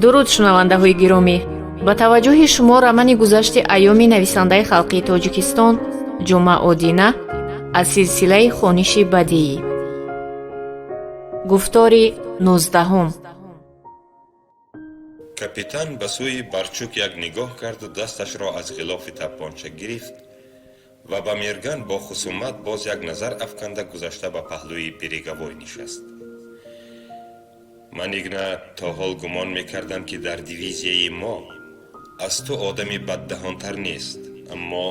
Дуруд, шунавандаҳои гиромӣ! Ба таваҷҷӯҳи шумо романи «Гузашти айёми» нависандаи халқии Тоҷикистон Ҷумъа Одина аз силсилаи хониши бадиӣ. Гуфтори 19-ум. Капитан ба сӯи Барчук як нигоҳ карду дасташро аз ғилофи таппонча гирифт ва ба Мерган бо хусумат боз як назар афканда, гузашта ба паҳлӯи береговой нишаст. Ман, Игнат, то ҳол гумон мекардам, ки дар дивизияи мо аз ту одами баддаҳонтар нест, аммо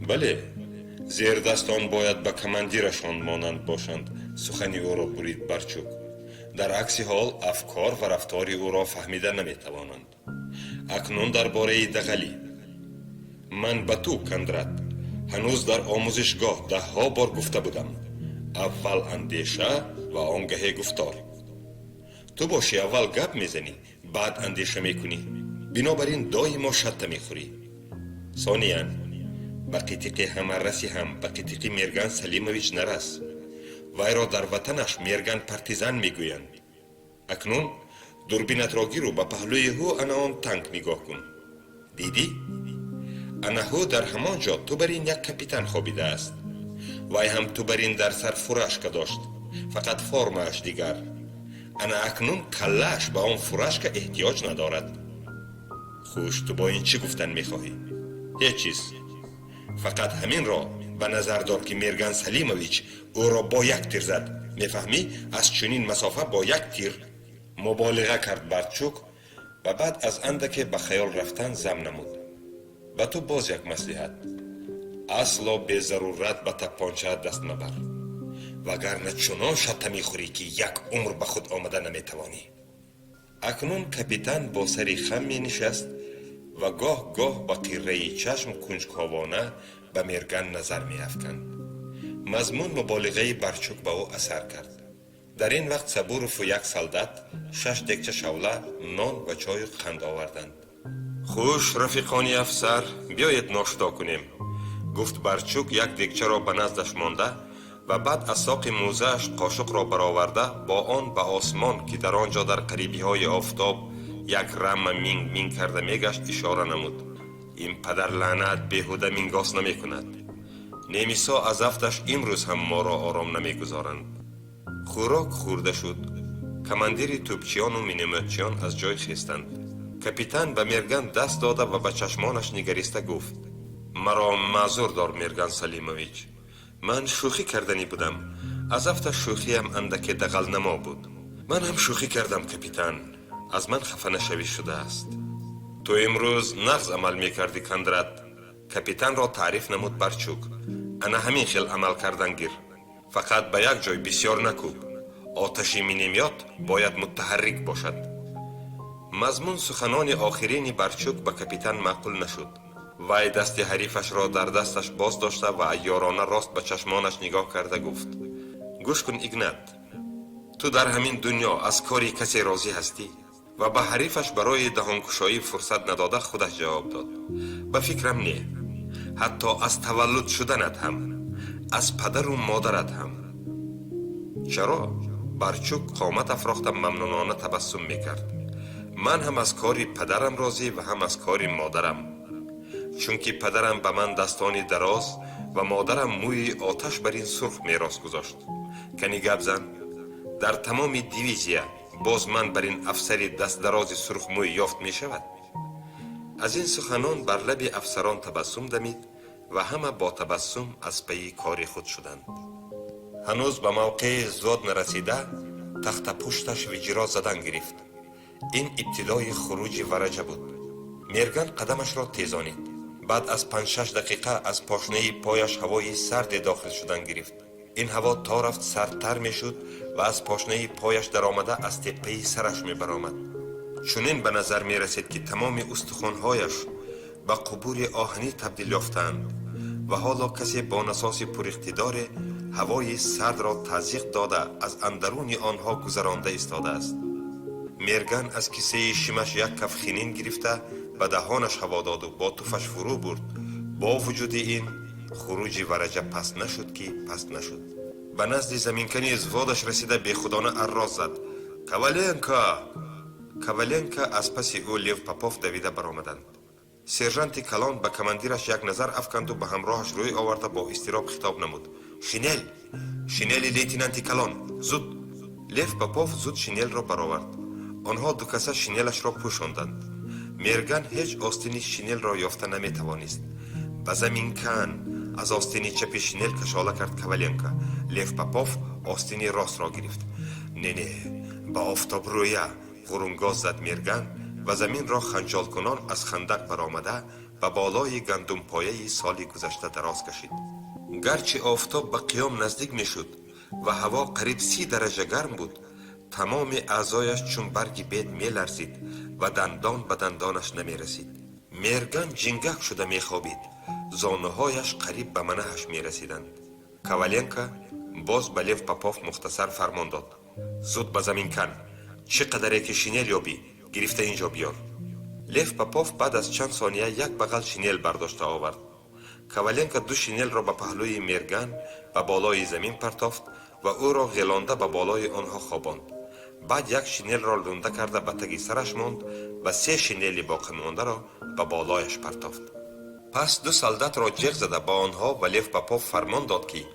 бале, зердастон бояд ба командирашон монанд бошанд, сухани ӯро бурид Барчук. Дар акси ҳол афкор ва рафтори ӯро фаҳмида наметавонанд. Акнун дар бораи дағалӣ. Ман ба ту, Кондрат, ҳанӯз дар омӯзишгоҳ даҳҳо бор гуфта будам: аввал андеша ва он гаҳе гуфтор. Ту бошӣ, аввал гап мезанӣ, баъд андеша мекунӣ, бинобар ин доимо шатта мехӯрӣ. Сониян, ба қитиқи ҳама раси ҳам ба қитиқи Мерган Салимович нарас. Вайро дар ватанаш Мерган Партизан мегӯянд. Акнун дурбинатро гиру ба паҳлӯи ҳу ана он танк нигоҳ кун. Дидӣ? Ана ҳу дар ҳамон ҷо ту бар ин як капитан хобидааст. Вай ҳам ту бар ин дар сар фуражка дошт, фақат формааш дигар. Ана акнун каллааш ба он фуражка эҳтиёҷ надорад. Хуш, ту бо ин чӣ гуфтан мехоҳӣ? Ҳеҷ чиз. Фақат ҳаминро ба назар дор, ки Мерган Салимович ӯро бо як тир зад. Мефаҳмӣ? Аз чунин масофа бо як тир. Муболиға кард Барчук ва баъд аз андаке ба хаёл рафтан зам намуд: ба ту боз як маслиҳат: асло безарурат ба таппончаат даст мабар, вагарна чунон шатта мехӯрӣ, ки як умр ба худ омада наметавонӣ. Акнун капитан бо сари хам менишаст ва гоҳ гоҳ ба қирраи чашм кунҷковона ба Мерган назар меафканд. Мазмун муболиғаи Барчук ба ӯ асар кард. Дар ин вақт Сабурову як солдат шаш дегча шавла, нон ва чою қанд оварданд. Хуш, рафиқони афсар, биёед, ношто кунем, гуфт Барчук, як дегчаро ба наздаш монда ва баъд аз соқи мӯзааш қошуқро бароварда, бо он ба осмон, ки дар он ҷо дар қарибиҳои офтоб як рама минг минг карда мегашт, ишора намуд. Ин падарлаънат беҳуда мингос намекунад. Немисо аз афташ имрӯз ҳам моро ором намегузоранд. Хӯрок хӯрда шуд. Командири тӯбчиёну миномётчиён аз ҷой хестанд. Капитан ба Мерган даст дода ва ба чашмонаш нигариста гуфт: маро маъзур дор, Мерган Салимович, ман шӯхӣ карданӣ будам. Аз афташ шӯхиам андаке дағалнамо буд. Ман ҳам шӯхӣ кардам, капитан, аз ман хафа нашавӣ шудааст. Ту имрӯз нағз амал мекардӣ, Кондрат, капитанро таъриф намуд Барчук. Ана ҳамин хел амал кардан гир, фақат ба як ҷой бисьёр накӯб. Оташи миномёт бояд муттаҳаррик бошад. Мазмун суханони охирини Барчук ба капитан маъқул нашуд. Вай дасти ҳарифашро дар дасташ боз дошта ва айёрона рост ба чашмонаш нигоҳ карда гуфт: гӯш кун, Игнат, ту дар ҳамин дунё аз кори касе розӣ ҳастӣ? Ва ба ҳарифаш барои даҳонкушоӣ фурсат надода, худаш ҷавоб дод: ба фикрам, не, ҳатто аз таваллуд шуданат ҳам, аз падару модарат ҳам. Чаро? Барчук қомат афрохта мамнунона табассум мекард. Ман ҳам аз кори падарам розӣ ва ҳам аз кори модарам, чунки падарам ба ман дастони дароз ва модарам мӯи оташ бар ин сурх мерос гузошт. Кани гап зан, дар тамоми дивизия боз ман бар ин афсари дастдарози сурхмӯй ёфт мешавад? Аз ин суханон бар лаби афсарон табассум дамид ва ҳама бо табассум аз пайи кори худ шуданд. Ҳанӯз ба мавқеи взвод нарасида, тахтапушташ виҷиро задан гирифт. Ин ибтидои хуруҷи вараҷа буд. Мерган қадамашро тезонид. Баъд аз 5-6 дақиқа аз пошнаи пояш ҳавои сарде дохил шудан гирифт. Ин ҳаво то рафт сардтар мешуд ва аз пошнаи пояш даромада, аз теппаи сараш мебаромад. Чунин ба назар мерасид, ки тамоми устухонҳояш ба қубури оҳанӣ табдил ёфтаанд ва ҳоло касе бо насоси пуриқтидоре ҳавои сардро тазйиқ дода, аз андаруни онҳо гузаронда истодааст. Мерган аз кисаи шимаш як каф хинин гирифта, ба даҳонаш ҳаво доду бо туфаш фурӯ бурд. Бо вуҷуди ин хуруҷи вараҷа паст нашуд, ки паст нашуд. Ба назди заминкани взводаш расида, бехудона арроз зад: Коваленко! Коваленко, аз паси ӯ Лев Попов давида баромаданд. Сержанти калон ба командираш як назар афканду ба ҳамроҳаш рӯй оварда, бо изтироб хитоб намуд: «Шинел! Шинели лейтенанти калон! Зуд!» Лев Попов зуд шинелро баровард. Онҳо дукаса шинелашро пӯшонданд. Мерган ҳеҷ остини шинелро ёфта наметавонист. «Ба замин кан!» — аз остини чапи шинел кашола кард Коваленко. Лев Попов остини ростро гирифт. «Не, не, ба офтобрӯя!» — ғурунгоз зад Мерган ва заминро ханҷолкунон аз хандақ баромада, ба болои гандумпояи соли гузашта дароз кашид. Гарчи офтоб ба қиём наздик мешуд ва ҳаво қариб 30 дараҷа гарм буд, тамоми аъзояш чун барги бед меларзид ва дандон ба дандонаш намерасид. Мерган ҷингак шуда мехобид, зонуҳояш қариб ба манаҳаш мерасиданд. Коваленко боз ба Лев Попов мухтасар фармон дод: «Зуд ба замин кан! Чӣ қадаре ки шинел ёбӣ, гирифта ин ҷо биёр». Лев Попов баъд аз чанд сония як бағал шинел бардошта овард. Коваленко ду шинелро ба паҳлӯи Мерган ба болои замин партофт ва ӯро ғелонда ба болои онҳо хобонд. Баъд як шинелро лунда карда ба таги сараш монд ва се шинели боқимондаро ба болояш партофт. Пас ду солдатро ҷеғ зада, ба онҳо ва Лев Попов фармон дод, ки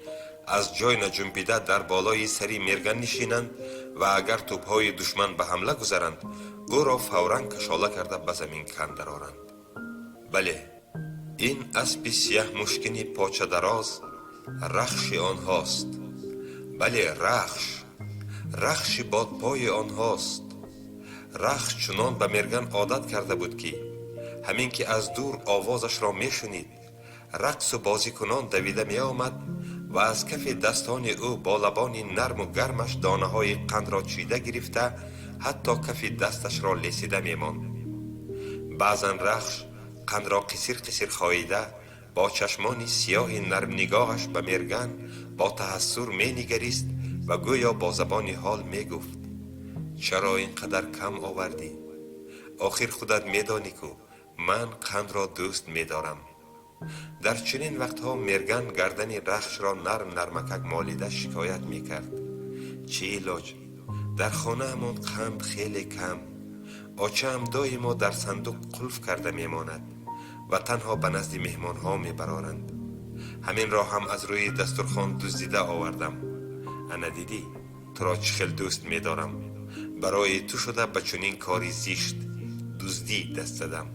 аз ҷой наҷунбида дар болои сари Мерган нишинанд ва агар тӯбҳои душман ба ҳамла гузаранд, ӯро фавран кашола карда ба замин кан дароранд. Бале, ин аспи сияҳмушкини почадароз Рахши онҳост. Бале, Рахш, Рахши бодпои онҳост. Рахш чунон ба Мерган одат карда буд, ки ҳамин ки аз дур овозашро мешунид, рақсу бозикунон давида меомад ва аз кафи дастони ӯ бо лабони нарму гармаш донаҳои қандро чида гирифта, ҳатто кафи дасташро лесида мемонд. Баъзан Рахш қандро қисир қисир хоида, бо чашмони сиёҳи нармнигоҳаш ба Мерган бо таҳассур менигарист ва гӯё бо забони ҳол мегуфт: «Чаро ин қадар кам овардӣ? Охир худат медонӣ, ку ман қандро дӯст медорам». Дар чунин вақтҳо Мерган гардани Рахшро нарм нармакак молида шикоят мекард: «Чӣ илоҷ, дар хонаамон қанд хеле кам. Очаам доимо дар сандуқ қулф карда мемонад ва танҳо ба назди меҳмонҳо мебароранд. Ҳаминро ҳам аз рӯи дастурхон дуздида овардам. Ана дидӣ, туро чӣ хел дӯст медорам. Барои ту шуда ба чунин кори зишт, дуздӣ, даст задам».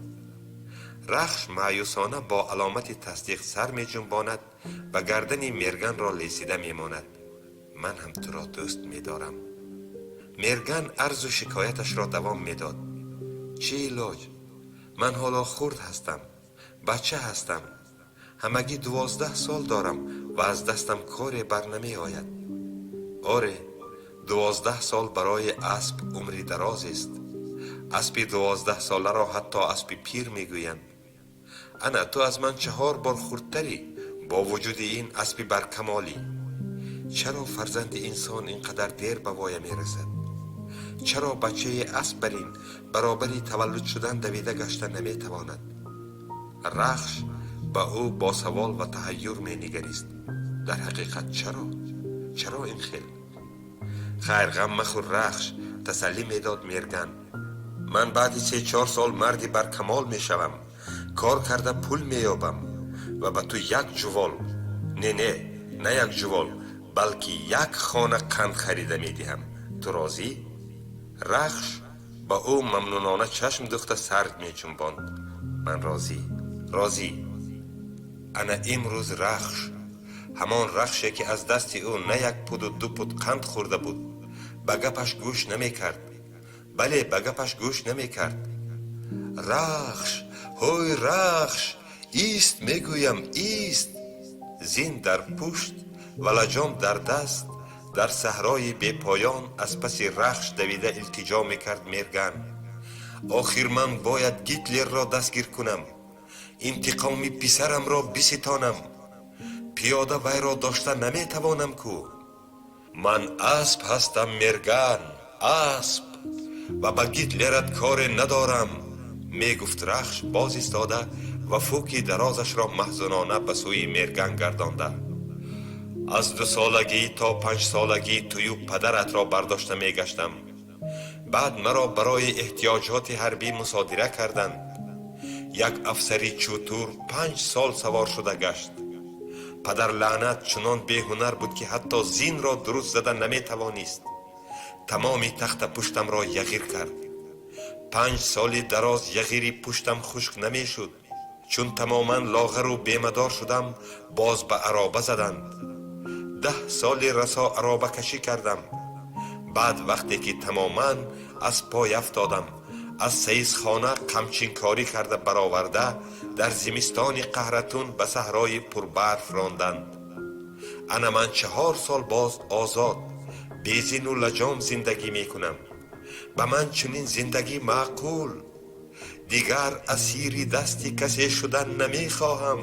Рахш маъюсона бо аломати тасдиқ сар меҷунбонад ва гардани Мерганро лесида мемонад: «Ман ҳам туро дӯст медорам». Мерган арзу шикояташро давом медод: «Чӣ илоҷ, ман ҳоло хурд ҳастам, бача ҳастам, ҳамагӣ 12 сол дорам ва аз дастам коре бар намеояд. Оре, 12 сол барои асп умри дарозест. Аспи 12-соларо ҳатто аспи пир мегӯянд. Ана ту аз ман чаҳор бор хурдтарӣ, бо вуҷуди ин аспи баркамолӣ. Чаро фарзанди инсон ин қадар дер ба воя мерасад? Чаро бачаи асп барин баробари таваллуд шудан давида гашта наметавонад?» Рахш ба ӯ бо савол ва таҳайюр менигарист: дар ҳақиқат, чаро, чаро ин хел? «Хайр, ғам махӯр, Рахш», — тасаллӣ медод Мерган. «Ман баъди 3-4 сол марди баркамол мешавам, кор карда пул меёбам ва ба ту як ҷувол, не, не, на як ҷувол, балки як хона қанд харида медиҳам. Ту розӣ?» Рахш ба ӯ мамнунона чашм духта сар меҷунбонд: «Ман розӣ, розӣ». Ана имрӯз Рахш, ҳамон Рахше, ки аз дасти ӯ на як пуду ду пуд қанд хӯрда буд, ба гапаш гӯш намекард. Бале, ба гапаш гӯш намекард. «Рахш, ҳой, Рахш, ист, мегӯям, ист!» Зин дар пушт ва лаҷом дар даст, дар саҳрои бепоён аз паси Рахш давида илтиҷо мекард Мерган: «Охир ман бояд Гитлерро дастгир кунам, интиқоми писарамро биситонам. Пиёда вайро дошта наметавонам ку. Ман асп ҳастам, Мерган, асп, ва ба Гитлерат коре надорам», — мегуфт Рахш, боз истода ва фуки дарозашро маҳзунона ба сӯи Мерган гардонда. «Аз 2-солагӣ то 5-солагӣ тую падаратро бардошта мегаштам. Баъд маро барои эҳтиёҷоти ҳарбӣ мусодира карданд. Як афсари чӯтур 5 сол савор шуда гашт. Падарлаънат чунон беҳунар буд, ки ҳатто зинро дуруст зада наметавонист. Тамоми тахта пуштамро яғир кард. 5 соли дароз яғири пуштам хушк намешуд. Чун тамоман лоғару бемадор шудам, боз ба ароба заданд. 10 соли расо аробакашӣ кардам. Баъд, вақте ки тамоман аз пой афтодам, аз саисхона қамчинкорӣ карда бароварда, дар зимистони қаҳратун ба саҳрои пурбарф ронданд. Ана ман 4 сол боз озод, безину лаҷом зиндагӣ мекунам. Ба ман чунин зиндагӣ маъқул. Дигар асири дасти касе шудан намехоҳам,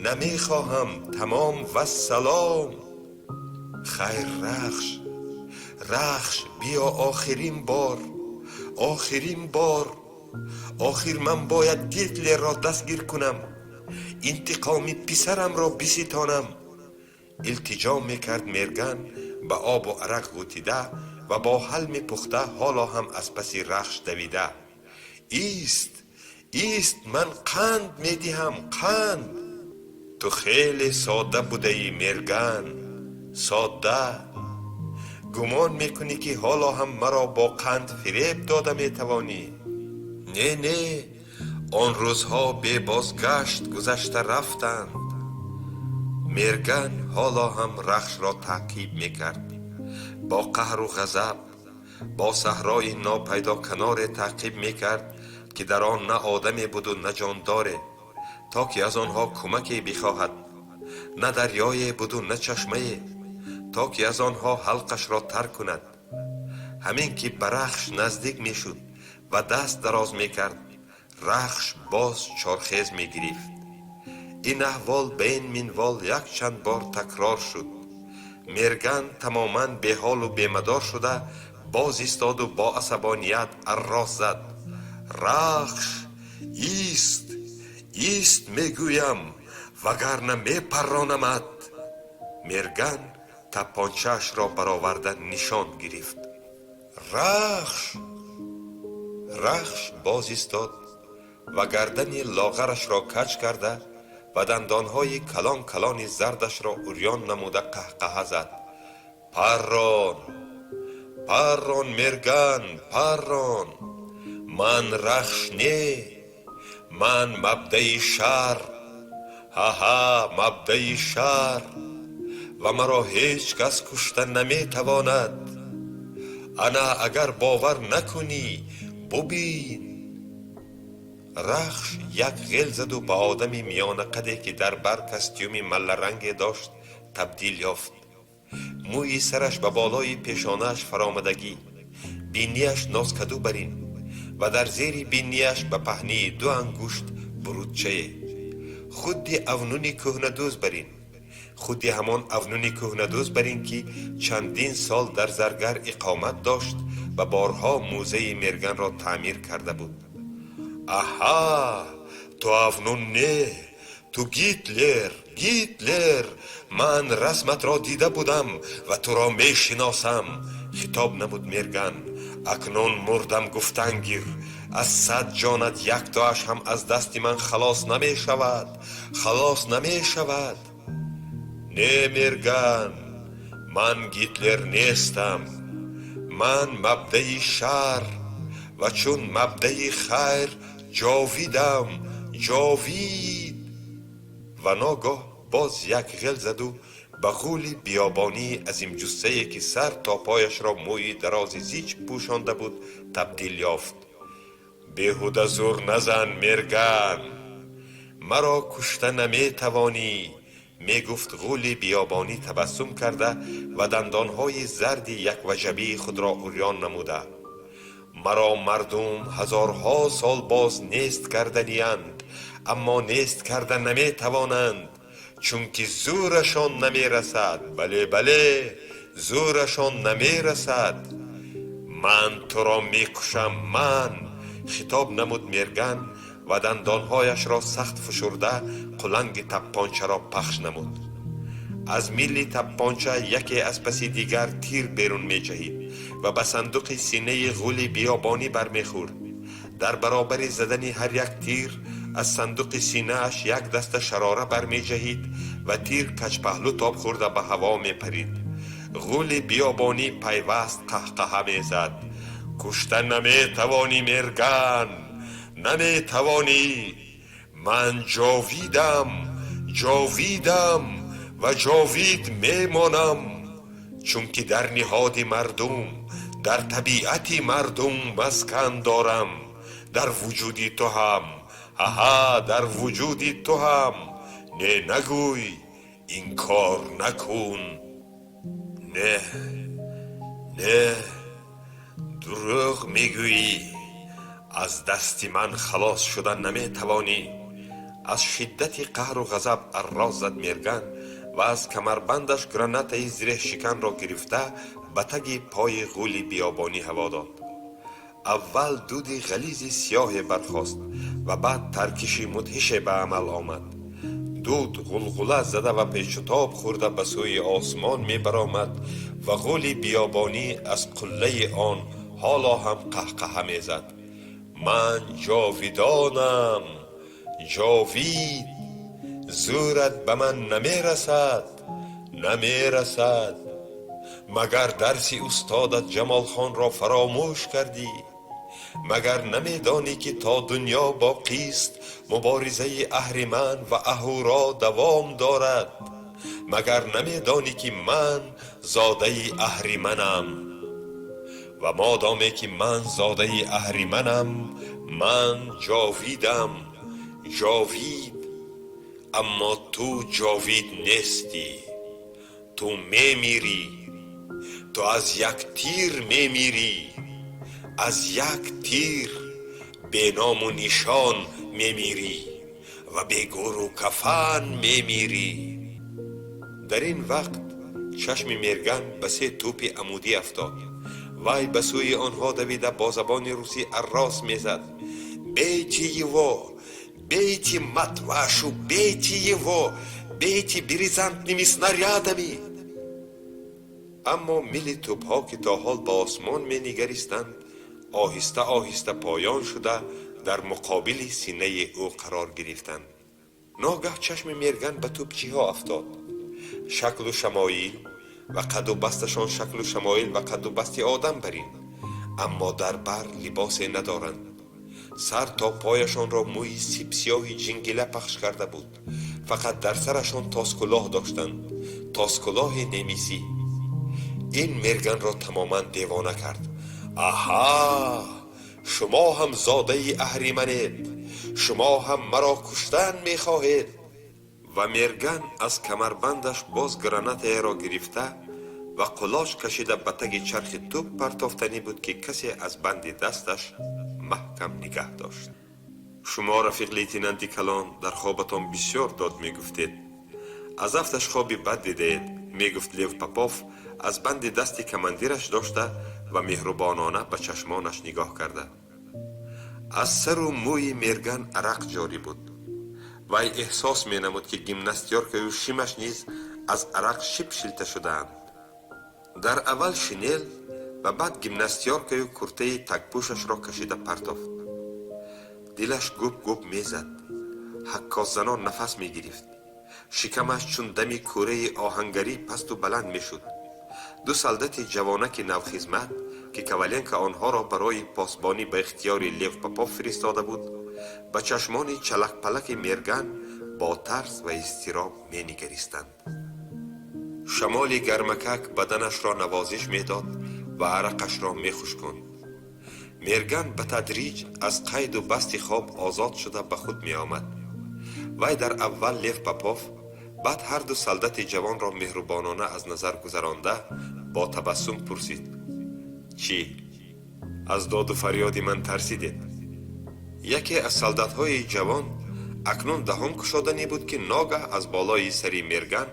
намехоҳам. Тамом, вассалом. Хайр, Рахш, Рахш, биё, охирин бор, охирин бор. Охир ман бояд Гитлерро дастгир кунам, интиқоми писарамро биситонам, илтиҷо мекард Мерган, ба обу арақ ғӯтида ва бо ҳалми пухта ҳоло ҳам аз паси Рахш давида. Ист, ист, ман қанд медиҳам, қанд. Ту хеле содда будаӣ, Мерган, содда. Гумон мекунӣ, ки ҳоло ҳам маро бо қанд фиреб дода метавонӣ. Не, не, он рӯзҳо бебозгашт гузашта рафтанд. Мерган ҳоло ҳам Рахшро таъқиб мекард. Бо қаҳру ғазаб бо саҳрои нопайдо каноре таъқиб мекард, ки дар он на одаме буду, на ҷондоре, то ки аз онҳо кӯмаке бихоҳад, на дарёе буду, на чашмае, то ки аз онҳо ҳалқашро тар кунад. Ҳамин ки ба Рахш наздик мешуд ва даст дароз мекард, Рахш боз чорхез мегирифт. Ин аҳвол ба ин минвол якчанд бор такрор шуд. Мерган тамоман беҳолу бемадор шуда боз истоду бо асабоният арроз зад: «Рахш, ист, ист мегӯям, вагарна мепарронамат!» Мерган таппончаашро бароварда нишон гирифт. «Рахш!» Рахш боз истод ва гардани лоғарашро каҷ карда ва дандонҳои калон калони зардашро урён намуда қаҳқаҳа зад: «Паррон, паррон, Мерган, паррон! Ман Рахш не, ман мабдаи шар, ҳаҳа, мабдаи шар, ва маро ҳеҷ кас кушта наметавонад. Ана, агар бовар накунӣ, бубин!» Рахш як ғел заду ба одами миёнақаде, ки дар бар костюми малларанге дошт, табдил ёфт. Мӯи сараш ба болои пешонааш фаромадагӣ, бинияш нозкаду барин ва дар зери бинияш ба паҳнии ду ангушт бурутчае, худди авнуни кӯҳнадӯз барин, худи ҳамон авнуни кӯҳнадӯз барин, ки чандин сол дар Заргар иқомат дошт ва борҳо мӯзаи Мерганро таъмир карда буд. «Аҳа, ту авнун не, ту Гитлер, Гитлер! Ман расматро дида будам ва туро мешиносам», хитоб намуд Мерган. «Акнун мурдам гуфтан гир. Аз 100 ҷонат яктоаш ҳам аз дасти ман халос намешавад, халос намешавад!» «Не, Мерган, ман Гитлер нестам. Ман мабдаи шар ва чун мабдаи хайр ҷовидам, ҷовид!» Ва ногоҳ боз як ғел заду ба ғули биёбонии азимҷуссае, ки сар то пояшро мӯи дарози зич пӯшонда буд, табдил ёфт. «Беҳуда зур назан, Мерган, маро кушта наметавонӣ», мегуфт ғули биёбонӣ табассум карда ва дандонҳои зарди якваҷабии худро урён намуда. «Маро мардум ҳазорҳо сол боз нест карданиянд, аммо нест карда наметавонанд, чунки зӯрашон намерасад. Бале, бале, зӯрашон намерасад. Ман туро мекушам, ман!» хитоб намуд Мерган ва дандонҳояшро сахт фушурда қуланги таппончаро пахш намуд. Аз милли таппонча яке аз паси дигар тир берун меҷаҳид. Ва ба сандуқи синаи ғули биёбонӣ бармехӯрд. Дар баробари задани ҳар як тир аз сандуқи синааш як даста шарора бармеҷаҳид ва тир каҷпаҳлӯ тоб хӯрда ба ҳаво мепарид. Ғули биёбонӣ пайваст қаҳқаҳа мезад: «Кушта наметавонӣ, Мерган, наметавонӣ! Ман ҷовидам, ҷовидам ва ҷовид мемонам, чунки дар ниҳоди мардум, дар табиати мардум маскан дорам. Дар вуҷуди ту ҳам, ҳаҳа, дар вуҷуди ту ҳам. Не, нагӯй, инкор накун. Не, не, дурӯғ мегӯӣ, аз дасти ман халос шуда наметавонӣ!» Аз шиддати қаҳру ғазаб арроз зад Мерган ва аз камарбандаш гранатаи зиреҳшиканро гирифта, ба таги пои ғули биёбонӣ ҳаво дод. Аввал дуди ғализи сиёҳе бархост ва баъд таркиши мудҳише ба амал омад. Дуд ғулғула зада ва печутоб хӯрда ба сӯи осмон мебаромад ва ғули биёбонӣ аз қуллаи он ҳоло ҳам қаҳқаҳа мезад: «Ман ҷовидонам, ҷовид! Зӯрат ба ман намерасад, намерасад! Магар дарси устодат Ҷамолхонро фаромӯш кардӣ? Магар намедонӣ, ки то дунё боқист, муборизаи Аҳриман ва Аҳуро давом дорад? Магар намедонӣ, ки ман зодаи Аҳриманам? Ва модоме ки ман зодаи Аҳриманам, ман ҷовидам, ҷовид! Аммо ту ҷовид нестӣ, ту мемирӣ, ту аз як тир мемирӣ, аз як тир беному нишон мемирӣ ва бегӯру кафан мемирӣ!» Дар ин вақт чашми Мерган ба се тӯпи амудӣ афтод. Вай ба сӯи онҳо давида, бо забони русӣ аррос мезад: «Бейте его! Бейте, мать вашу, бейте его! Бейте бризантными снарядами!» Аммо мили тӯбҳо, ки то ҳол ба осмон менигаристанд, оҳиста оҳиста поён шуда, дар муқобили синаи ӯ қарор гирифтанд. Ногаҳ чашми Мерган ба тӯбчиҳо афтод. Шаклу шамоил ва қаду басташон шаклу шамоил ва қаду басти одам барин, аммо дар бар либосе надоранд. Сар то пояшонро мӯи сипсиёҳи ҷингила пахш карда буд. Фақат дар сарашон тоскулоҳ доштанд, тоскулоҳи немисӣ. Ин Мерганро тамоман девона кард. «Аҳа, шумо ҳам зодаи Аҳриманед, шумо ҳам маро куштан мехоҳед!» Ва Мерган аз камарбандаш боз гранатаеро гирифта ва қулоч кашида ба таги чархи тӯб партофтанӣ буд, ки касе аз банди дасташ маҳкам нигаҳ дошт. «Шумо, рафиқ лейтенанти калон, дар хобатон бисёр дод мегуфтед. Аз афташ хоби бад дидаед», мегуфт Лев Попов, аз банди дасти командираш дошта ва меҳрубонона ба чашмонаш нигоҳ карда. Аз сару мӯи Мерган арақ ҷорӣ буд. Вай эҳсос менамуд, ки гимнастёркаю шимаш низ аз арақ шип шилта шудаанд. Дар аввал шинел ва баъд гимнастёркаю куртаи тагпӯшашро кашида партофт. Дилаш губ губ мезад, ҳаккоззанон нафас мегирифт, шикамаш чун дами кӯраи оҳангарӣ пасту баланд мешуд. Ду солдати ҷавонаки навхизмат, ки Коваленко онҳоро барои посбонӣ ба ихтиёри Лев Попов фиристода буд, ба чашмони чалакпалаки Мерган бо тарс ва изтироб менигаристанд. Шамоли гармакак баданашро навозиш медод ва арақашро мехушконд. Мерган ба тадриҷ аз қайду басти хоб озод шуда, ба худ меомад. Вай дар аввал Лев Попов, баъд ҳарду солдати ҷавонро меҳрубонона аз назар гузаронда, бо табассум пурсид: «Чӣ, аз доду фарёди ман тарсидед?» Яке аз солдатҳои ҷавон акнун даҳон кушоданӣ буд, ки ногаҳ аз болои сари Мерган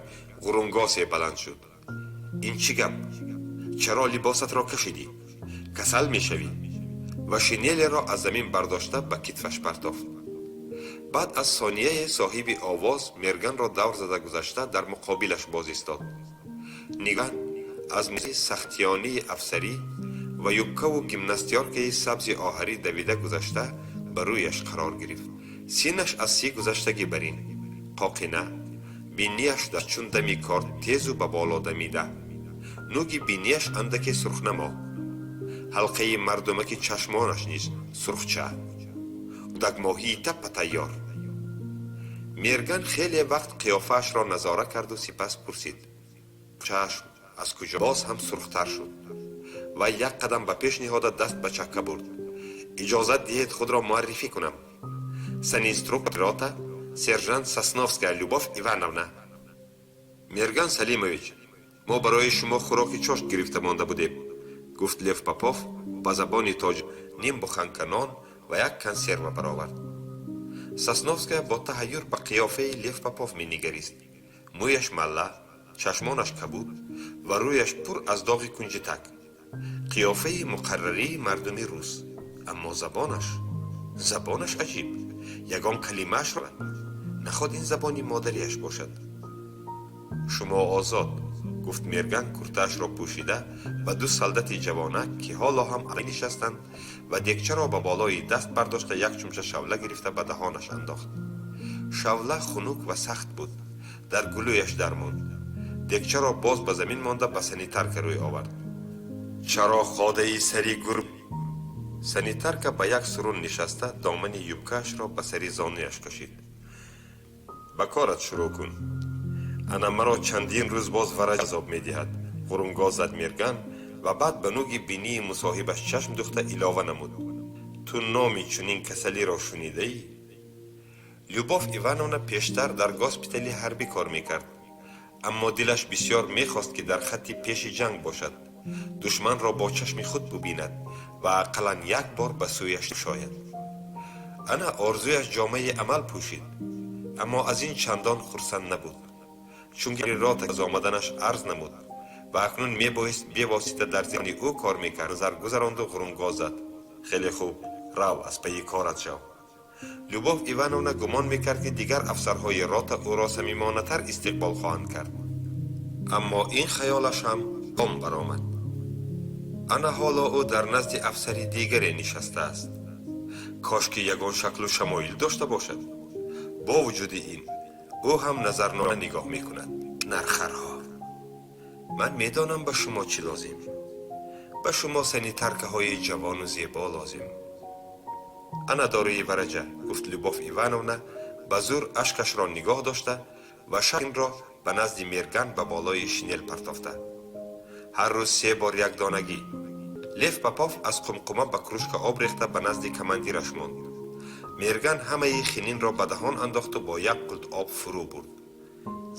ғурунгосе баланд шуд: «Ин чӣ гап? Чаро либосатро кашидӣ? Касал мешавӣ!» Ва шинелеро аз замин бардошта, ба китфаш партофт. Баъд аз сонияе соҳиби овоз Мерганро давр зада гузашта, дар муқобилаш боз истод. Ниган Аз сахтиёнии афсарӣ ва юбкаву гимнастёркаи сабзи оҳарӣ давида гузашта, ба рӯяш қарор гирифт. Синнаш аз 30 гузаштагӣ барин, қоқина, бинияш дар чун дами кор тезу ба боло дамида, нуги бинияш андаке сурхнамо, ҳалқаи мардумаки чашмонаш низ сурхча, дагмоҳии таппа тайёр. Мерган хеле вақт қиёфаашро назора карду сипас пурсид: «Чашм аз куҷо?» Боз ҳам сурхтар шуд ва як қадам ба пеш ниҳода, даст ба чакка бурд: «Иҷозат диҳед, худро муаррифӣ кунам. Санинструктор рота сержант Сосновская Любовь Ивановна». «Мерган Салимович, мо барои шумо хӯроки чошт гирифта монда будем», гуфт Лев Попов ба забони тоҷ. Ним буханка нон ва як консерва баровард. Сосновская бо таҳайюр ба қиёфаи Лев Попов менигарист. Мӯяш малла, чашмонаш кабуд ва рӯяш пур аз доғи кунҷитак, қиёфаи муқаррарии мардуми рус. Аммо забонаш аҷиб, ягон калимаашро наход ин забони модариаш бошад. «Шумо озод», гуфт Мерган, куртаашро пӯшида ба ду солдати ҷавонак, ки ҳоло ҳам нишастанд, ва дегчаро ба болои даст бардошта, як чумча шавла гирифта, ба даҳонаш андохт. Шавла хунук ва сахт буд, дар гулӯяш дармонд. Дегчаро боз ба замин монда, ба санитарка рӯй овард. «Чаро ходаи сари гурб?» Санитарка ба як сурун нишаста, домани юбкаашро ба сари зонуяш кашид. «Ба корат шурӯъ кун. Ана маро чандин рӯз боз вараҷ азоб медиҳад», ғурунгоҳ зад Мерган ва баъд ба нуги бинии мусоҳибаш чашм духта, илова намуд: «Ту номи чунин касалиро шунидаӣ?» Любовь Ивановна пештар дар госпитали ҳарбӣ кор мекард, аммо дилаш бисёр мехост, ки дар хатти пеши ҷанг бошад, душманро бо чашми худ бубинад ва ақаллан як бор ба сӯяш шояд. Ана орзуяш ҷомаи амал пӯшид, аммо аз ин чандон хурсанд набуд, чунки рота аз омаданаш арз намуд ва акнун мебоист бевосита дар зини ӯ кор мекард. Назар гузаронду ғурунгоҳ зад: «Хеле хуб, рав, аз пайи корат шав». Любовь Ивановна гумон мекард, ки дигар афсарҳои рота ӯро самимонатар истиқбол хоҳанд кард, аммо ин хаёлаш ҳам ком баромад. Ана ҳоло ӯ дар назди афсари дигаре нишастааст. Кошки ягон шаклу шамоил дошта бошад. Бо вуҷуди ин, ӯ ҳам назарнома нигоҳ мекунад. «Нархарҳо, ман медонам, ба шумо чӣ лозим. Ба шумо санитаркаҳои ҷавону зебо лозим. Ана дорои вараҷа», гуфт Любовь Ивановна, ба зӯр ашкашро нигоҳ дошта ва шаринро ба назди Мерган ба болои шинел партофта. «Ҳар рӯз се бор як донагӣ». Лев Попов аз қумқума ба кружка об рехта, ба назди командираш монд. Мерган ҳамаи хининро ба даҳон андохту бо як қулт об фурӯ бурд.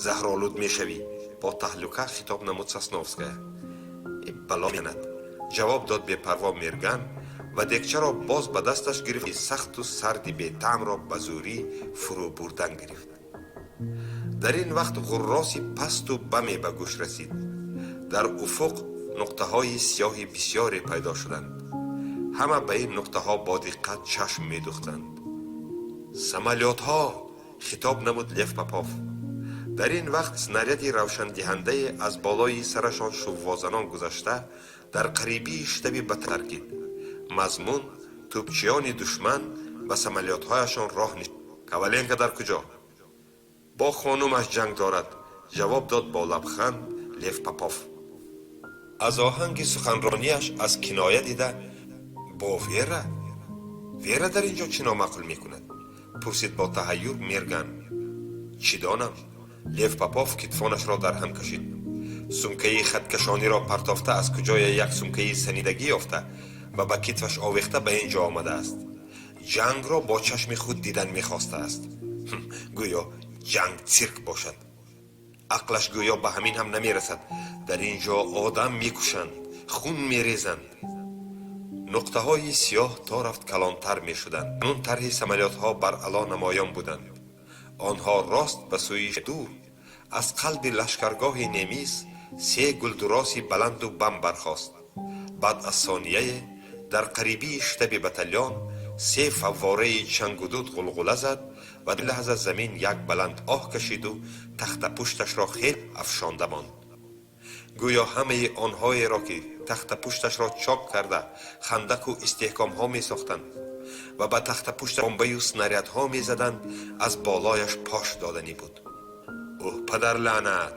«Заҳролуд мешавӣ», бо таҳлука хитоб намуд Сосновская. «Бало менад», ҷавоб дод бепарво Мерган ва дегчаро боз ба дасташ гирифт. Сахту сарди бетаъмро ба зӯрӣ фурӯ бурдан гирифт. Дар ин вақт ғурроси пасту баме ба гӯш расид. Дар уфуқ нуқтаҳои сиёҳи бисёре пайдо шуданд. Ҳама ба ин нуқтаҳо бо диққат чашм медухтанд. «Самолётҳо!» хитоб намуд Лев Попов. Дар ин вақт снаряди равшандиҳандае аз болои сарашон шуввозанон гузашта, дар қарибии штаби ба таркид. Мазмун: тӯбчиёни душман ба самолётҳояшон роҳ. «Коваленко дар куҷо?» «Бо хонумаш ҷанг дорад», ҷавоб дод бо лабханд Лев Попов. Аз оҳанги суханронияш аз киноя дида: «Бо Вера? Вера дар ин ҷо чӣ номаъқул мекунад?» пурсид бо таҳайюр Мерган. «Чӣ донам?» Лев Попов китфонашро дар ҳам кашид, сумкаи хаткашониро партофта, аз куҷое як сумкаи санидагӣ ёфта ва ба китфаш овехта, ба ин ҷо омадааст. Ҷангро бо чашми худ дидан мехостааст. Гӯё ҷанг цирк бошад. Ақлаш гӯё ба ҳамин ҳам намерасад. Дар ин ҷо одам мекушанд, хун мерезанд. Нуқтаҳои сиёҳ то рафт калонтар мешуданд. Нун тарҳи самолётҳо баръало намоён буданд. Онҳо рост ба сӯи дур аз қалби лашкаргоҳи немис се гулдуроси баланду бам бархост. Баъд аз сонияе дар қарибии штаби батальон се фаввораи чангудуд ғулғула зад ва лаҳза замин як баланд оҳ кашиду тахтапушташро хел афшонда монд. Гӯё ҳамаи онҳоеро, ки тахтапушташро чок карда, хандаку истеҳкомҳо месохтанд ва ба тахтапушта бомбаю снарядҳо мезаданд, аз болояш пош доданӣ буд. «Ӯҳ, падар лаънат,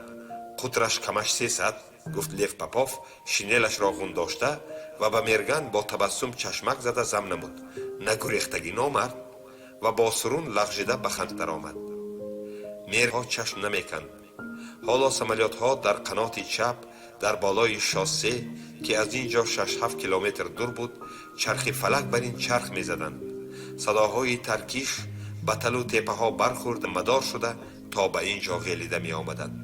қутраш камаш 300», гуфт Лев Попов, шинелашро ғундошта ва ба Мерган бо табассум чашмак зада зам намуд: «Нагурехтагӣ, номард!» Ва бо сурун лағжида ба ханд даромад. Мерҳо чашм намеканд. Ҳоло самолётҳо дар қаноти чап, дар болои шоссе, ки аз ин ҷо 6-7 километр дур буд, чархи фалак бар ин чарх мезаданд. Садоҳои таркиш ба талу теппаҳо бархӯрда, мадор шуда, то ба ин ҷо ғелида меомаданд.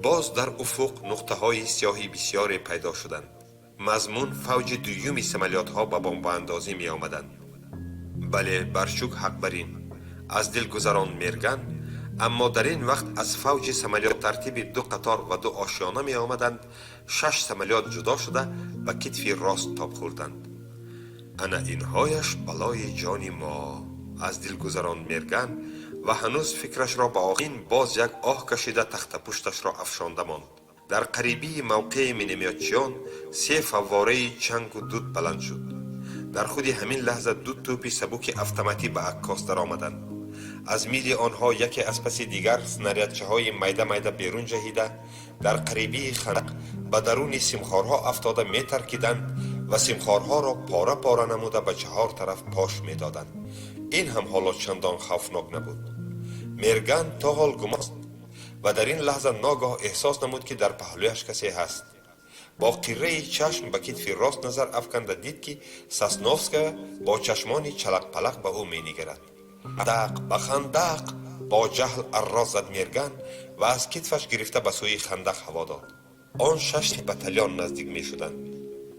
Боз дар уфуқ нуқтаҳои сиёҳи бисьёре пайдо шуданд. Мазмун фавҷи дуюми самолётҳо ба бомбаандозӣ меомаданд. «Бале, Барчук ҳақ бар ин», аз дил гузаронд Мерган. Аммо дар ин вақт аз фавҷи самолёт тартиби ду қатор ва ду ошёна меомаданд. Шаш самолёт ҷудо шуда, ба китфи рост тоб хӯрданд. «Ана инҳояш балои ҷони мо», аз дил гузаронд Мерган ва ҳанӯз фикрашро ба ин боз як оҳ кашида, тахтапушташро афшонда монд. Дар қарибии мавқеи миномётчиён се фаввораи чангу дуд баланд шуд. Дар худи ҳамин лаҳза ду тӯпи сабуки автоматӣ ба аккос даромаданд. Аз мили онҳо яке аз паси дигар снарядчаҳои майда майда берун ҷаҳида, дар қарибии хандақ ба даруни симхорҳо афтода метаркиданд ва симхорҳоро пора пора намуда, ба чаҳор тараф пош медоданд. Ин ҳам ҳоло чандон хавфнок набуд. Мерган то ҳол гумон ва дар ин лаҳза ногоҳ эҳсос намуд, ки дар паҳлӯяш касе ҳаст. Бо қирраи чашм ба китфи рост назар афканда дид, ки Сосновская бо чашмони чалақпалақ ба ӯ менигарад. «Хандақ, ба хандақ!» бо ҷаҳл арроз зад Мерган ва аз китфаш гирифта, ба сӯи хандақ ҳаво дод. Он шаш батальон наздик мешуданд.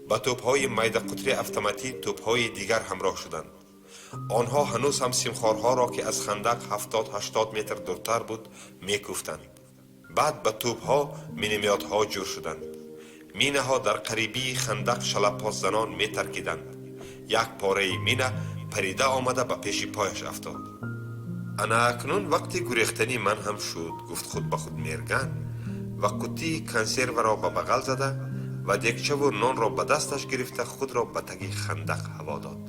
Ба тӯбҳои майдақутри автоматӣ тӯбҳои дигар ҳамроҳ шуданд. Онҳо ҳанӯз ҳам симхорҳоро, ки аз хандақ 70-80 метр дуртар буд, мекӯфтанд. Баъд ба тӯбҳо миномётҳо ҷур шуданд. Минаҳо дар қарибии хандақ шалаппоззанон метаркиданд. Як пораи мина парида омада, ба пеши пояш афтод. «Ана акнун вақти гурехтани ман ҳам шуд», гуфт худ ба худ Мерган ва қуттии консерваро ба бағал зада ва дегчаву нонро ба дасташ гирифта, худро ба таги хандақ ҳаво дод.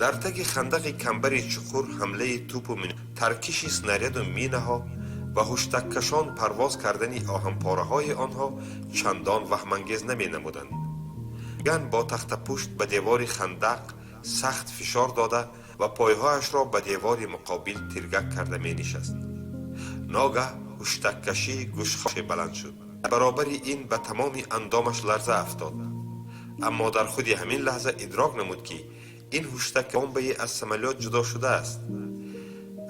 Дар таги хандақи камбари чуқур ҳамлаи тӯпу таркиши снаряду минаҳо ва ҳуштаккашон парвоз кардани оҳанпораҳои онҳо чандон ваҳмангез наменамуданд. Ган бо тахтапушт ба девори хандақ сахт фишор дода ва пойҳояшро ба девори муқобил тиргак карда менишаст. Ногаҳ ҳуштаккашӣ гӯшхоше баланд шуд. Баробари ин ба тамоми андомаш ларза афтод. Аммо дар худи ҳамин лаҳза идрок намуд, ки ин ҳуштак бомбае аз самолёт ҷудо шудааст.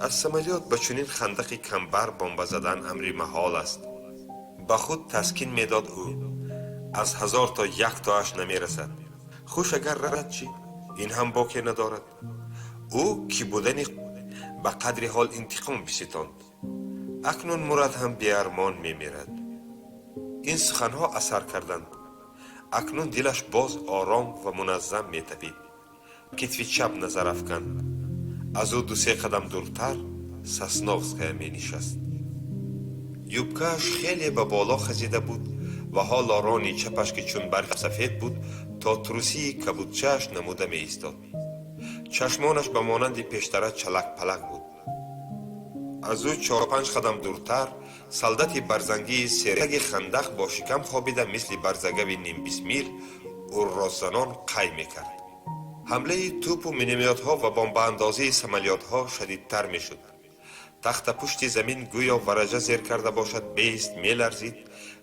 Аз самолёт ба чунин хандақи камбар бомба задан амри маҳол аст, ба худ таскин медод ӯ. Аз ҳазор то як тоаш намерасад. Хуш, агар рад чӣ? Ин ҳам боке надорад. Ӯ кӣ будани ба қадри ҳол интиқом биситонд. Акнун мурад ҳам беармон мемирад. Ин суханҳо асар карданд. Акнун дилаш боз ором ва муназзам метапид. Китфи чап назар афканд. Аз ӯ дусе қадам дуртар Сосновская менишаст. Юбкааш хеле ба боло хазида буд ва ҳоло рони чапаш, ки чун барф сафед буд, то трусии кабудчааш намуда меистод. Чашмонаш ба монанди пештара чалак-палак буд. Аз ӯ чор-панҷ қадам дуртар солдати барзангии сераги хандақ бо шикам хобида, мисли барзагави нимбисмил урроззанон қай мекард. Ҳамлаи тӯпу миномётҳо ва бомбаандозии самолётҳо шадидтар мешуд. Тахта пушти замин гӯё вараҷа зер карда бошад, беист меларзид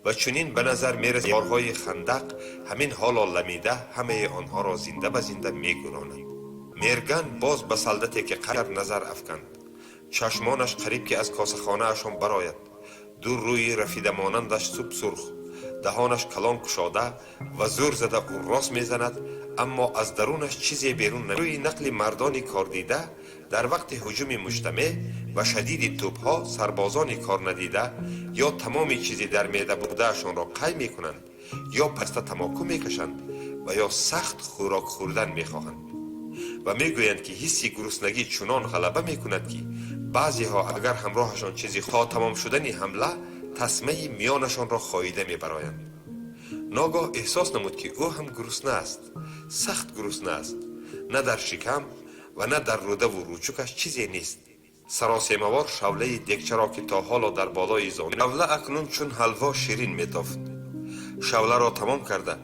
ва чунин ба назар мерасид, деворҳои хандақ ҳамин ҳоло ламида, ҳамаи онҳоро зинда ба зинда мегӯронад. Мерган боз ба солдате, ки қар назар афканд. Чашмонаш қариб ки аз косахонаашон барояд. Ду рӯи рафидамонандаш субсурх, даҳонаш калон кушода ва зӯр зада уррос мезанад, аммо аз дарунаш чизе берун. Рӯи нақли мардони кордида, дар вақти ҳуҷуми муҷтамеъ ва шадиди тӯбҳо сарбозони корнадида ё тамоми чизи дар меъда будаашонро қай мекунанд, ё паста тамоку мекашанд ва ё сахт хӯрок хӯрдан мехоҳанд. Ва мегӯянд, ки ҳисси гуруснагӣ чунон ғалаба мекунад, ки баъзеҳо, агар ҳамроҳашон чизи то тамом шудани ҳамла, тасмаи миёнашонро хоида мебароянд. Ногоҳ эҳсос намуд, ки ӯ ҳам гурусна аст, сахт гурусна аст. На дар шикам ва на дар рӯдаву рӯчукаш чизе нест. Саросемавор шавлаи дегчаро, ки то ҳоло дар болои зон шавла акнун чун ҳалво ширин метофт. Шавларо тамом карда,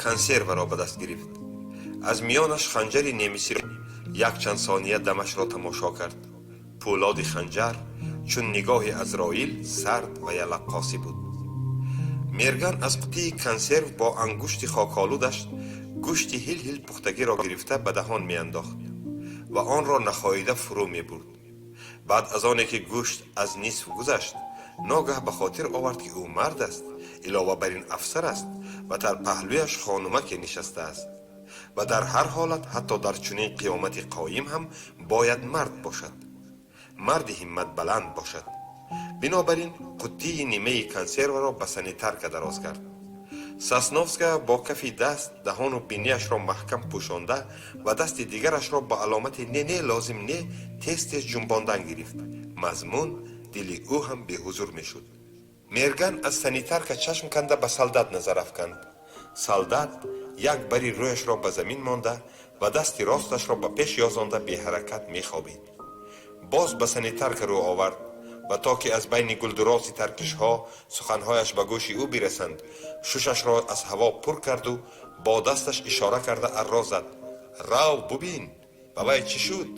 консерваро ба даст гирифт. Аз миёнаш ханҷари немисиро якчанд сония дамашро тамошо кард. Пӯлоди ханҷар чун нигоҳи Азроил сард ва ялаққосӣ буд. Мерган аз қутии консерв бо ангушти хоколудаш гӯшти ҳил ҳил пухтагиро гирифта, ба даҳон меандохт ва онро нахоида фурӯ мебурд. Баъд аз оне ки гӯшт аз нисф гузашт, ногаҳ ба хотир овард, ки ӯ мард аст, илова бар ин афсар аст ва дар паҳлӯяш хонумаке нишастааст ва дар ҳар ҳолат, ҳатто дар чунин қиёмати қоим ҳам бояд мард бошад, марди ҳимматбаланд бошад. Бинобар ин қуттии нимаи консерваро ба санитарка дароз кард. Сосновская бо кафи даст даҳону бинияшро маҳкам пӯшонда ва дасти дигарашро ба аломати «не, не, лозим не» тез тез ҷунбондан гирифт. Мазмун, дили ӯ ҳам беҳузур мешуд. Мерган аз санитарка чашм канда, ба солдат назар афканд. Солдат як бари рӯяшро ба замин монда ва дасти росташро ба пеш ёзонда, беҳаракат мехобид. Боз ба санитарка рӯ овард ва то ки аз байни гулдуроси таркишҳо суханҳояш ба гӯши ӯ бирасанд, шушашро аз ҳаво пур карду бо дасташ ишора карда арро зад: «Рав, бубин, ба вай чӣ шуд?»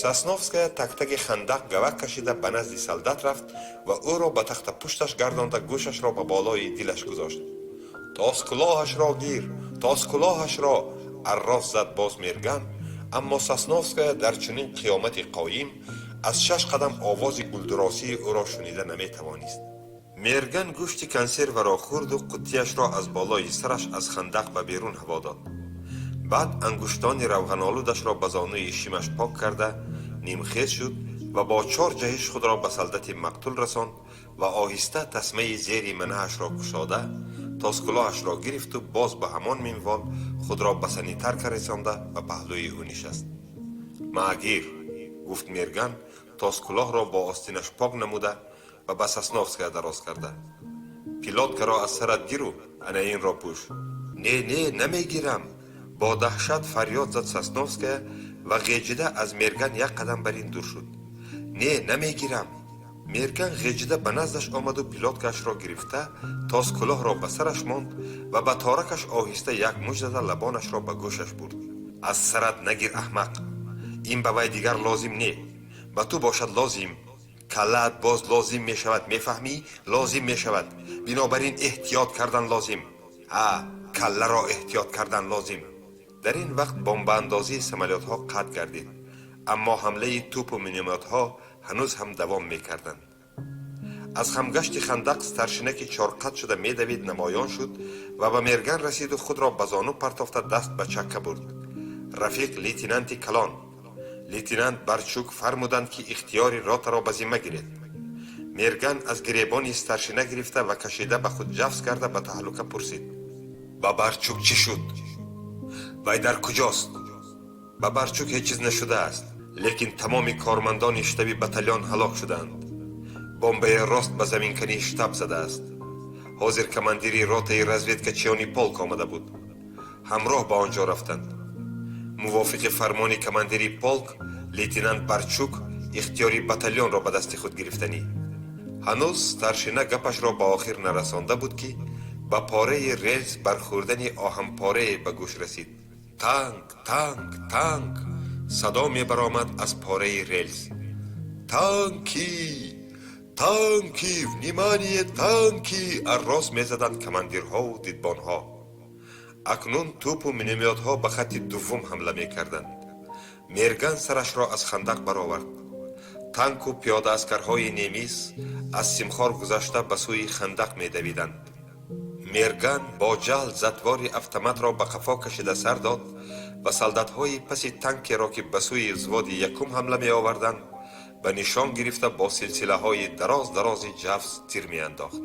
Сосновская тактаги хандақ гавак кашида, ба назди солдат рафт ва ӯро ба тахта пушташ гардонда, гӯшашро ба болои дилаш гузошт. «Тоскулоҳашро гир, тоскулоҳашро!» арроз зад боз Мерган. Аммо Сосновская дар чунин қиёмати қоим аз шаш қадам овози гулдуросии ӯро шунида наметавонист. Мерган гӯшти консерваро хӯрду қуттияшро аз болои сараш аз хандақ ба берун ҳаво дод. Баъд ангуштони равғанолудашро ба зонуи шимаш пок карда, нимхез шуд ва бо чор ҷаҳиш худро ба солдати мақтул расонд ва оҳиста тасмаи зери манаашро кушода, тоскулоҳашро гирифту боз ба ҳамон минвол худро ба санитарка расонда, ба паҳлӯи ӯ нишаст. «Маагир», гуфт Мерган, тоскулоҳро бо остинаш пок намуда ва ба Сосновская дароз карда. «Пилоткаро аз сарат гиру ана инро пӯш». «Не, не, намегирам!» бо даҳшат фарёд зад Сосновская ва ғеҷида аз Мерган як қадам бар ин дур шуд. «Не, намегирам!» Мерган ғеҷида ба наздаш омаду пилоткаашро гирифта, тоскулоҳро ба сараш монд ва ба торакаш оҳиста як муш зада, лабонашро ба гӯшаш бурд. «Аз сарат нагир, аҳмақ! Ин ба вай дигар лозим не, ба ту бошад лозим. Каллаат боз лозим мешавад, мефаҳмӣ? Лозим мешавад. Бинобар ин эҳтиёт кардан лозим. Ҳа, калларо эҳтиёт кардан лозим». Дар ин вақт бомбаандозии самолётҳо қатъ гардид, аммо ҳамлаи тӯпу миномётҳо ҳанӯз ҳам давом мекарданд. Аз хамгашти хандақ старшина, ки чорқад шуда медавид, намоён шуд ва ба Мерган расиду худро ба зону партофта, даст ба чакка бурд: «Рафиқ лейтенанти калон, лейтенант Барчук фармуданд, ки ихтиёри ротаро ба зимма гиред». Мерган аз гиребони старшина гирифта ва кашида ба худ ҷафс карда, ба таҳлука пурсид: «Ба Барчук чӣ шуд? Вай дар куҷост?» «Ба Барчук ҳеҷ чиз нашудааст, лекин тамоми кормандони штаби батальон ҳалок шудаанд. Бомбаи рост ба заминкании штаб задааст. Ҳозир командири ротаи разведкачиёни полк омада буд, ҳамроҳ ба он ҷо рафтанд. Мувофиқи фармони командири полк, лейтенант Барчук ихтиёри батальонро ба дасти худ гирифтанӣ». Ҳанӯз старшина гапашро ба охир нарасонда буд, ки ба пораи релс бархӯрдани оҳанпорае ба гӯш расид. Танг, танг, танг садо мебаромад аз пораи релс. «Танки, танки, внимание, танки!» арроз мезаданд командирҳову дидбонҳо. Акнун тӯпу миномётҳо ба хатти дуввум ҳамла мекарданд. Мерган сарашро аз хандақ баровард. Танку пиёдааскарҳои немис аз симхор гузашта, ба сӯи хандақ медавиданд. Мерган бо ҷаҳл затвори автоматро ба қафо кашида сар дод ва солдатҳои паси танкеро, ки ба сӯи взводи якум ҳамла меоварданд, ба нишон гирифта, бо силсилаҳои дароз дарози ҷафс тир меандохт.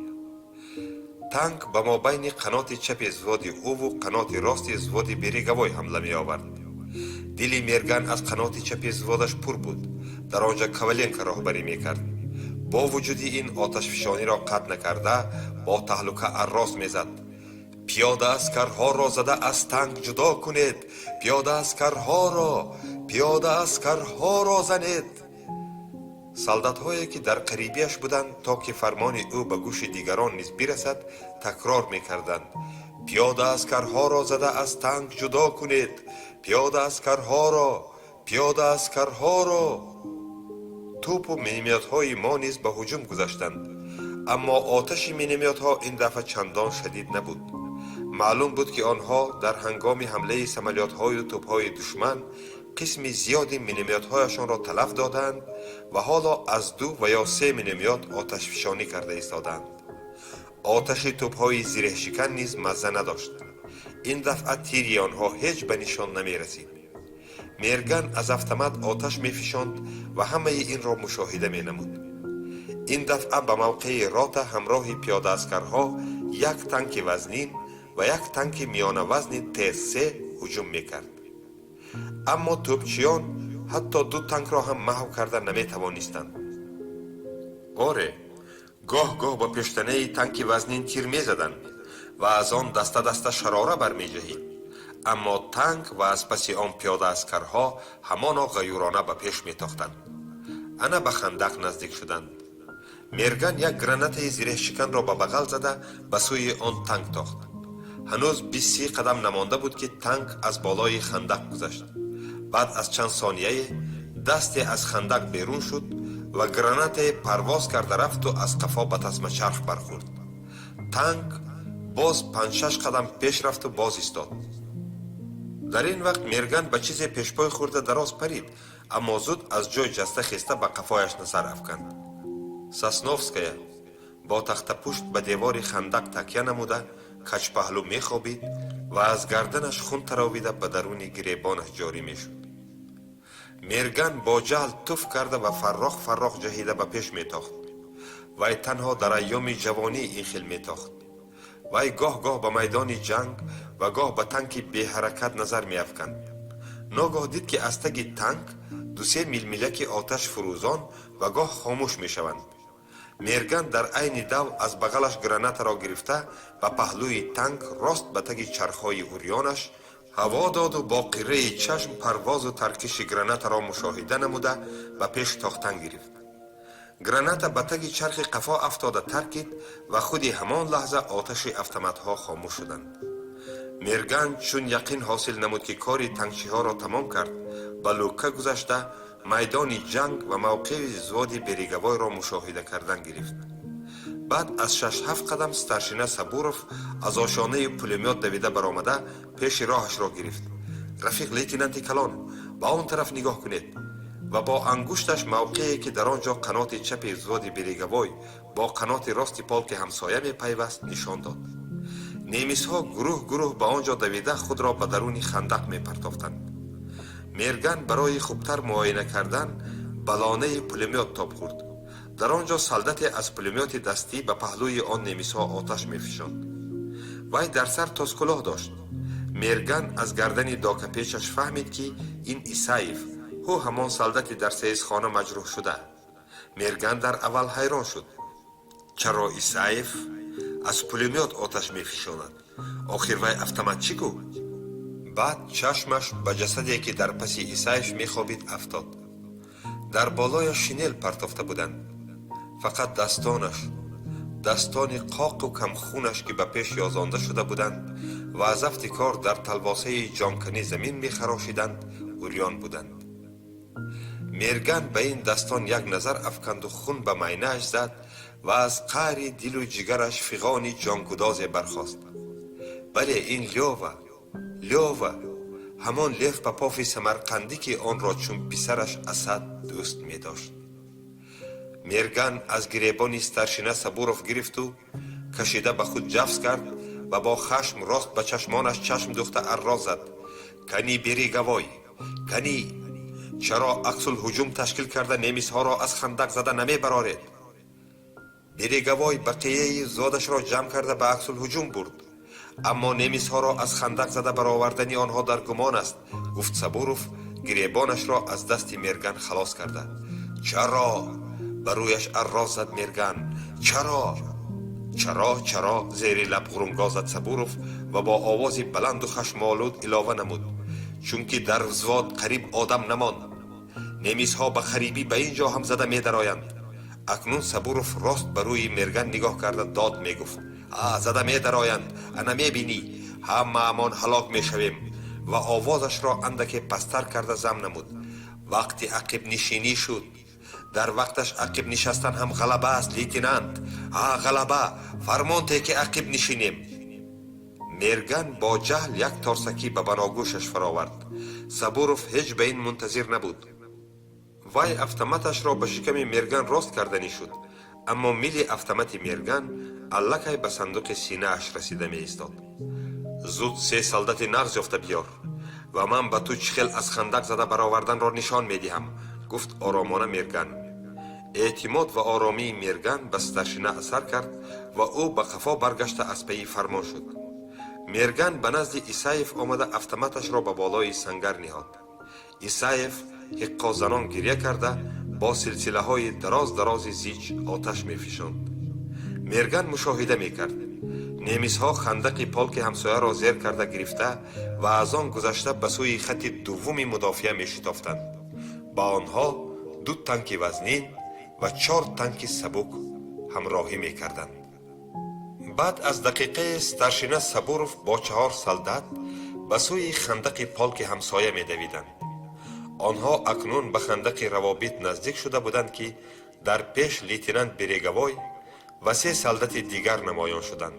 Танк ба мобайни қаноти чапи взводи ӯву қаноти рости взводи Береговой ҳамла меовард. Дили Мерган аз қаноти чапи взводаш пур буд. Дар он ҷо Коваленко роҳбарӣ мекард. Бо вуҷуди ин, оташфишониро қатъ накарда, бо таҳлука арроз мезад. Пиёда аскарҳоро зада аз танк ҷудо кунед! Пиёда аскарҳоро, пиёда аскарҳоро занед! Солдатҳое, ки дар қарибиаш буданд, то ки фармони ӯ ба гӯши дигарон низ бирасад, такрор мекарданд: пиёда аскарҳоро зада аз танк ҷудо кунед! Пиёда аскарҳоро, пиёда аскарҳоро! Тӯпу миномётҳои мо низ ба ҳуҷум гузаштанд, аммо оташи миномётҳо ин дафъа чандон шадид набуд. Маълум буд, ки онҳо дар ҳангоми ҳамлаи самолётҳою тӯпҳои душман қисми зиёди миномётҳояшонро талаф додаанд ва ҳоло аз ду ва ё се миномёт оташфишонӣ карда истодаанд. Оташи тӯпҳои зиреҳшикан низ мазза надошт. Ин дафъа тири онҳо ҳеҷ ба нишон намерасид. Мерган аз автомат оташ мефишонд ва ҳамаи инро мушоҳида менамуд. Ин дафъа ба мавқеи рота ҳамроҳи пиёдааскарҳо як танки вазнин ва як танки миёнавазни Т-3 ҳуҷум мекард, аммо тӯпчиён ҳатто ду танкро ҳам маҳв карда наметавонистанд. Оре, гоҳ гоҳ ба пештанаи танки вазнин тир мезаданд ва аз он даста даста шарора бармеҷаҳид, аммо танк ва аз паси он пиёдааскарҳо ҳамоно ғаюрона ба пеш метохтанд. Ана ба хандақ наздик шуданд. Мерган як гранатаи зиреҳшиканро ба бағал зада, ба сӯи он танк тохт. Ҳанӯз 20-30 қадам намонда буд, ки танк аз болои хандақ гузашт. Баъд аз чанд сонияе дасте аз хандақ берун шуд ва гранатае парвоз карда рафту аз қафо ба тасмачарх бархӯрд. Танк боз панҷшаш қадам пеш рафту боз истод. Дар ин вақт Мерган ба чизе пешпой хӯрда дароз парид, аммо зуд аз ҷой ҷаста хеста ба қафояш назар афканд. Сосновская бо тахтапушт ба девори хандақ такя намуда, каҷпаҳлӯ мехобид ва аз гарданаш хун таровида ба даруни гиребонаш ҷорӣ мешуд. Мерган бо ҷаҳл туф карда ва фарроқ фарроқ ҷаҳида ба пеш метохт. Вай танҳо дар айёми ҷавонӣ ин хел метохт. Вай гоҳ гоҳ ба майдони ҷанг ва гоҳ ба танки беҳаракат назар меафканд. Ногоҳ дид, ки аз таги танк дусе милмилаки оташ фурӯзон ва гоҳ хомӯш мешаванд. Мерган дар айни дав аз бағалаш гранатаро гирифта, ба паҳлӯи танк, рост ба таги чархҳои урёнаш ҳаво доду бо қирраи чашм парвозу таркиши гранатаро мушоҳида намуда, ба пеш тохтан гирифт. Граната ба таги чархи қафо афтода таркид ва худи ҳамон лаҳза оташи автоматҳо хомӯш шуданд. Мерган чун яқин ҳосил намуд, ки кори танкчиҳоро тамом кард, ба лӯка гузашта, майдони ҷанг ва мавқеи взводи Береговойро мушоҳида кардан гирифт. Баъд аз шаш-ҳафт қадам старшина Сабуров аз ошонаи пулемёт давида баромада, пеши роҳашро гирифт. Рафиқ лейтенанти калон, ба он тараф нигоҳ кунед! Ва бо ангушташ мавқее, ки дар он ҷо қаноти чапи взводи Береговой бо қаноти рости полки ҳамсоя мепайваст, нишон дод. Немисҳо гурӯҳ гурӯҳ ба он ҷо давида, худро ба даруни хандақ мепартофтанд. Мерган барои хубтар муоина кардан ба лонаи пулемёт тоб хӯрд. Дар он ҷо солдате аз пулемёти дастӣ ба паҳлӯи он немисҳо оташ мефишонд. Вай дар сар тоскулоҳ дошт. Мерган аз гардани докапечаш фаҳмид, ки ин Исаев, ҳу, ҳамон солдати дар сеисхона маҷрӯҳ шуда. Мерган дар аввал ҳайрон шуд: чаро Исаев аз пулемёт оташ мефишонад? Охир вай автоматчик ку? Баъд чашмаш ба ҷасаде, ки дар паси Исаев мехобид, афтод. Дар болояш шинел партофта буданд. Фақат дастонаш, дастони қоқу камхунаш, ки ба пеш ёзонда шуда буданд ва аз афти кор дар талвосаи ҷонканӣ замин мехарошиданд, урён буданд. Мерган ба ин дастон як назар афканду хун ба майнааш зад ва аз қаъри дилу ҷигараш фиғони ҷонгудозе бархост. Бале, ин Лёва, Лёва, ҳамон Лев Попови самарқандӣ, ки онро чун писараш Асад дӯст медошт. Мерган аз гиребони старшина Сабуров гирифту кашида ба худ ҷафс кард ва бо хашм рост ба чашмонаш чашм духта арроз зад: Кани Береговой, кани, чаро аксулҳуҷум ташкил карда, немисҳоро аз хандақ зада намебароред? Береговой бақияи взводашро ҷамъ карда, ба аксулҳуҷум бурд, аммо немисҳоро аз хандақ зада баровардани онҳо дар гумон аст, гуфт Сабуров, гиребонашро аз дасти Мерган халос карда. Чаро? Ба рӯяш арроз зад Мерган. Чаро? Чаро, чаро? Зери лаб ғурунго зад Сабуров ва бо овози баланду хашмолуд илова намуд: чунки дар взвод қариб одам намонд. Немисҳо ба қарибӣ ба ин ҷо ҳам зада медароянд. Акнун Сабуров рост ба рӯи Мерган нигоҳ карда дод мегуфт: а, зада медароянд, ана мебинӣ, ҳамаамон ҳалок мешавем. Ва овозашро андаке пасттар карда зам намуд: вақти ақибнишинӣ шуд. Дар вақташ ақиб нишастан ҳам ғалаба аст, лейтенант. А, ғалаба! Фармон те, ки ақиб нишинем. Мерган бо ҷаҳл як торсакӣ ба баногӯшаш фаровард. Сабуров ҳеҷ ба ин мунтазир набуд. Вай автоматашро ба шиками Мерган рост карданӣ шуд, аммо мили автомати Мерган аллакай ба сандуқи синааш расида меистод. Зуд се солдати нағз ёфта биёр ва ман ба ту чӣ хел аз хандақ зада бароварданро нишон медиҳам, гуфт оромона Мерган. Эътимод ва оромии Мерган ба старшина асар кард ва ӯ ба қафо баргашта аз пайи фармон шуд. Мерган ба назди Исаев омада, автоматашро ба болои сангар ниҳод. Исаев ҳиққозанон гирья карда, бо силсилаҳои дароз дарози зич оташ мефишонд. Мерган мушоҳида мекард: немисҳо хандақи полки ҳамсояро зер карда гирифта ва аз он гузашта ба сӯи хатти дуввуми мудофиа мешитофтанд. Ба онҳо ду танки вазнин ва чор танки сабук ҳамроҳӣ мекарданд. Баъд аз дақиқае старшина Сабуров бо чаҳор солдат ба сӯи хандақи полки ҳамсоя медавиданд. Онҳо акнун ба хандақи равобит наздик шуда буданд, ки дар пеш лейтенант Береговой ва се солдати дигар намоён шуданд.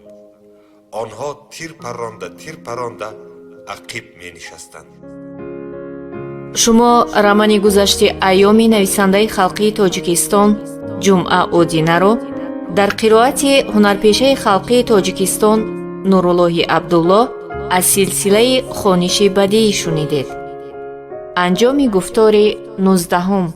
Онҳо тир парронда, тир парронда ақиб менишастанд. Шумо романи гузашти айёми нависандаи халқии Тоҷикистон Ҷумъа Одинаро дар қироати ҳунарпешаи халқии Тоҷикистон Нуруллоҳи Абдуллоҳ аз силсилаи хониши бадиӣ шунидед. Анҷоми гуфтори 19-ум.